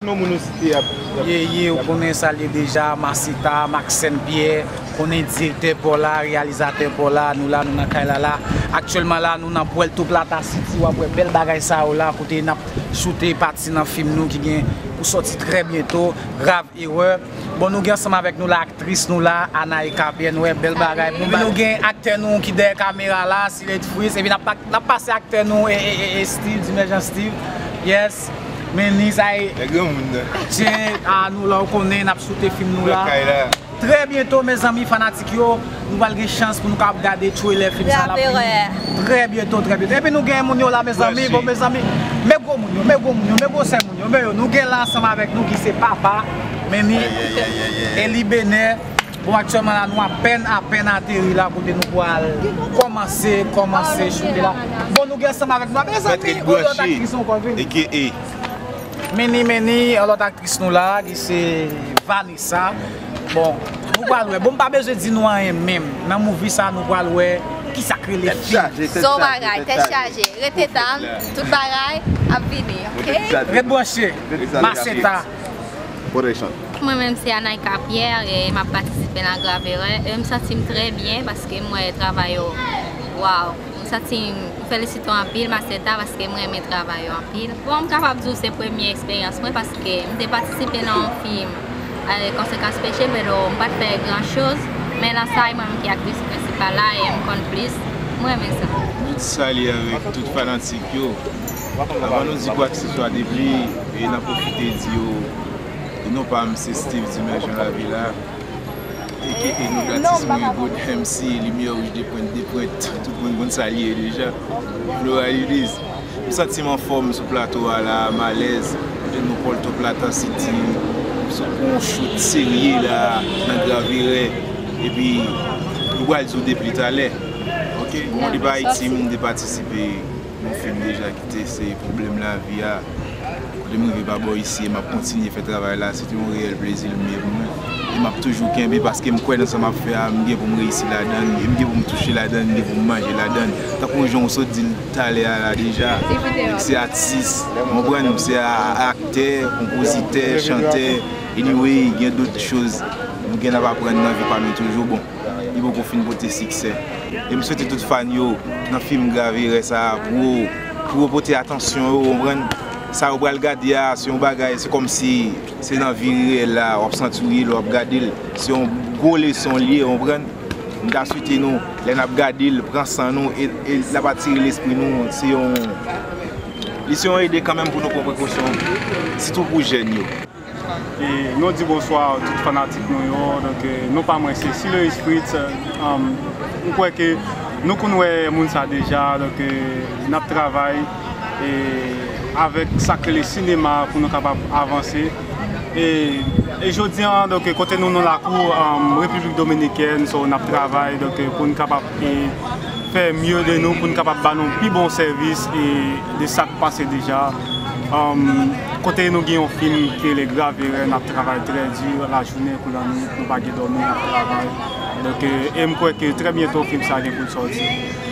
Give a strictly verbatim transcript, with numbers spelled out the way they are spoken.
Yon moun ou site ap. Ye, ye, ou konnen sa l ye deja, Masita, Maxène Pierre, konnen direktè pa w la, reyalizatè pa w la, nou la, nou nan kay la la. Aktyèlman la, nou nan Puerto Plata City, w ap wè bèl bagay sa yo la, kote n ap choute pati nan fim nou ki gen pou sòti trè byento, Grave Erreur. Bon, nou gen ansanm avèk nou la, aktris nou la, Anaïka Pierre, nou wè bèl bagay. Epi nou gen aktè nou ki dèyè kamera la, Silent Freeze, epi n ap pa N ap pase aktè nou, e, e, e, e Steve, Dimension Steve. Yes. Men ni sa e. Lè granmoun nan. Tyen a nou la, ou konnen, n ap choute fim nou la. Nan kay la. Trè byento, mezanmi, fanatik yo, nou pral gen chans pou nou kapab gade trailer fim sa la. Grave Erreur. Trè byento, trè byento. Epi nou gen moun yo la, mezanmi. Bon, mezanmi, men gwo moun yo, men gwo moun yo, men gwosè moun yo, men yo. Nou gen la ansanm avèk nou ki se papa, men ni Eli Benè. Bon, aktyèlman la, nou apèn, apèn ateri la, kote nou pral kòmanse, kòmanse choute la. Bon, nou gen ansanm avèk nou, mezanmi, yon lòt aktris ankò vini. A K A. Meni, meni, yon lòt aktris nou la, ki se Vanessa. Bon, nou pral wè. Bon, m pa bezwen di nou anyen menm. Nan movie sa, nou pral wè kisa k rele fim. Se yon bagay, tèt chaje. Rete tann, tout bagay ap vini, oke? Ret branche. Maseta. Production. Mwen menm se Anaïka Pierre e m ap patisipe nan Grave Erreur. E m santi m trè byen paske m wè travay yo. Waw! M santi m, m felisite w anpil, Maseta, paske m renmen travay yo anpil. Bon, m kapab di w se premye eksperyans mwen paske m te patisipe nan yon fim, eh, Konsekans Peche, pero m pa t fè gran choz. Men nan sa, e mwen menm ki aktris prensipal la e m konn plis. M renmen sa. Nou t salye avèk tout fanatik yo. Avan nou di kwakseswa de plis, e n ap pwofite di yo, non pa m se Steve Dimension Lavila, A K A nou gratis mwen God M C, limyè wouj de pwent, de pwent, tout moun konn sa l ye deja. You know what it is. M santi m anfòm sou plato a la, m alèz. Kote nou Puerto Plata City, m sot pou yon shoot serye la, nan Grave Erreur. Epi, nou pral di w de plis talè. Oke, bon, depi Ayiti, m te patisipe nan yon fim deja ki te se Pwoblèm Lavi a. Kote m rive pa bò isi e m ap kontinye fè travay la, se te yon reyèl plezi l ye pou mwen. E m ap toujou kenbe paske m kwè nan sa m ap fè a, m gen pou m reyisi ladan l, e m gen pou m touche ladan l, m gen pou m manje ladan l. Tankou jan w sot di l talè a la deja, se atis, w konprann, m se a-, aktè, konpozitè, chantè, anyway, gen dòt choz nou gen n ap aprann nan vi pa nou toujou. Bon, li poko fin pote siksè. E m swete tout fan yo nan fim Grave Erreur sa a pou, pou yo pote atansyon yo, w konprann? Sa yo pral gade a, se yon bagay, se kòmsi se nan vi reyèl la, w ap santi w ye lè w ap gade l. Se yon gwo leson l ye, w konprann? M ta swete nou, lè n ap gade l, pran san nou, e, e l ap atire lespri nou, se yon, li se yon ede kanmenm pou nou pran prekosyon, sitou pou jèn yo. E nou di bonswa tout fanatik nou yo. Donk, e, non pa mwen se Siloïs Fritz. Um, m kwè ke nou konn wè moun sa deja. Donk, e, n ap travay, e, avèk sa k rele sinema pou nou kapab avanse. E, e jodi a, donk, kote nou nan lakou, um, Repiblik Dominikèn, so n ap travay, donk, pou n kapab, e, fè mye de nou, pou n kapab ba nou pi bon sèvis, e, de sa k pase deja. Um, kote nou gen yon fim ki rele Grave Erreur, n ap travay trè di, lajounen kou lannwit, nou pa gen dòmi, n ap travay. Donk, e, e m kwè ke trè byento fim sa gen pou l sòti.